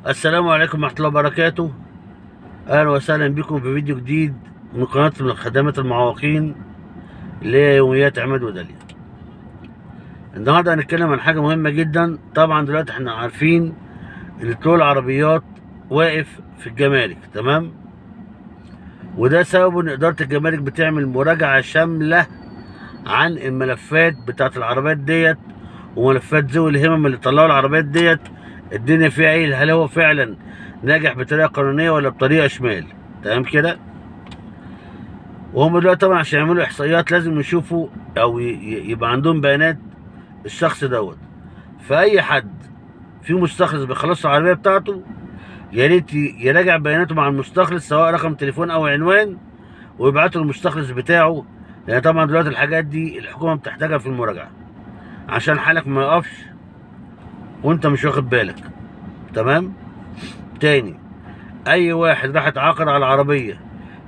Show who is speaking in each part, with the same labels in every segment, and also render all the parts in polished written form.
Speaker 1: السلام عليكم ورحمة الله وبركاته. أهلا وسهلا بكم في فيديو جديد من قناة خدمات المعوقين اللي هي يوميات عماد وداليا. النهارده هنتكلم عن حاجة مهمة جدا. طبعا دلوقتي احنا عارفين ان طلوع العربيات واقف في الجمارك، تمام؟ وده سببه ان إدارة الجمارك بتعمل مراجعة شاملة عن الملفات بتاعت العربيات ديت وملفات ذوي الهمم اللي طلعوا العربيات ديت، الدنيا فيها ايه، هل هو فعلا ناجح بطريقة قانونية ولا بطريقة شمال، تمام كده؟ وهم دلوقتي طبعا عشان يعملوا احصائيات لازم يشوفوا او يبقى عندهم بيانات الشخص دوت. فاي حد في مستخلص بيخلص العربية بتاعته يا ريت يراجع بياناته مع المستخلص، سواء رقم تليفون او عنوان، ويبعته للمستخلص بتاعه، لان طبعا دلوقتي الحاجات دي الحكومة بتحتاجها في المراجعة عشان حالك ما يقفش وانت مش واخد بالك، تمام؟ تاني، اي واحد راح يتعاقد على العربية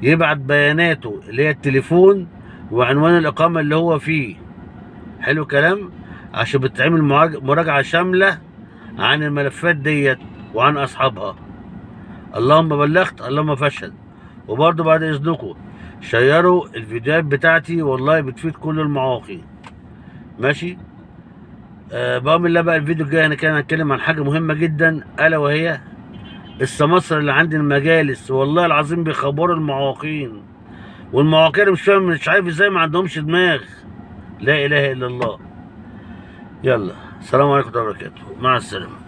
Speaker 1: يبعت بياناته اللي هي التليفون وعنوان الاقامة اللي هو فيه، حلو الكلام؟ عشان بتتعمل مراجعه شاملة عن الملفات ديت وعن اصحابها. اللهم بلغت اللهم فشل. وبرضه بعد اذنكم شيروا الفيديوهات بتاعتي، والله بتفيد كل المعاقين، ماشي؟ بأمر الله بقى الفيديو الجاي انا كان هتكلم عن حاجة مهمة جدا، الا وهي السماسرة اللي عند المجالس. والله العظيم بيخبروا المعاقين، والمعاقين مش فاهم، مش عارف ازاي ما عندهمش دماغ. لا اله الا الله. يلا، السلام عليكم ورحمة الله وبركاته، مع السلامة.